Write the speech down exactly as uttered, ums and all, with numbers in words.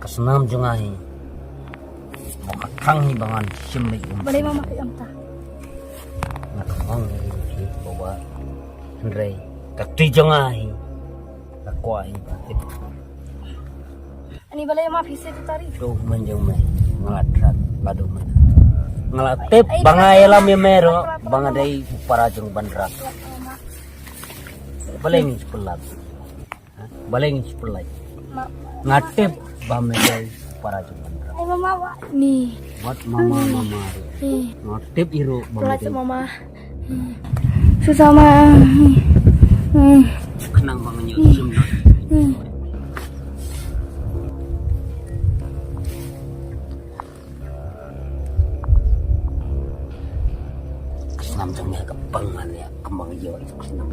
Snam jong nga hi. Mo ka khang hi ba ngan shim lei um. Balei mama ka ïam ta? Nga ka ong hi ba wa. Hynrei ka ti jong nga hi. Ka kwah hi ba tip. Ani balei ma phi se tu tari? Tu man jong me. Nga la trat la du man. Nga la tip ba nga ïalam ïa me ro ba nga dei u para jong ban rat. Balei ngi skulap. Baleng sepelai. Nga tip ba me dei para jong ban rat. Ai mama wa ni. Wat mama mama. Nga tip iro ba me dei. Mama. Susah ma. Kenang ba ngi sim na. Snam jong me ka pang man ya kembang yo snam.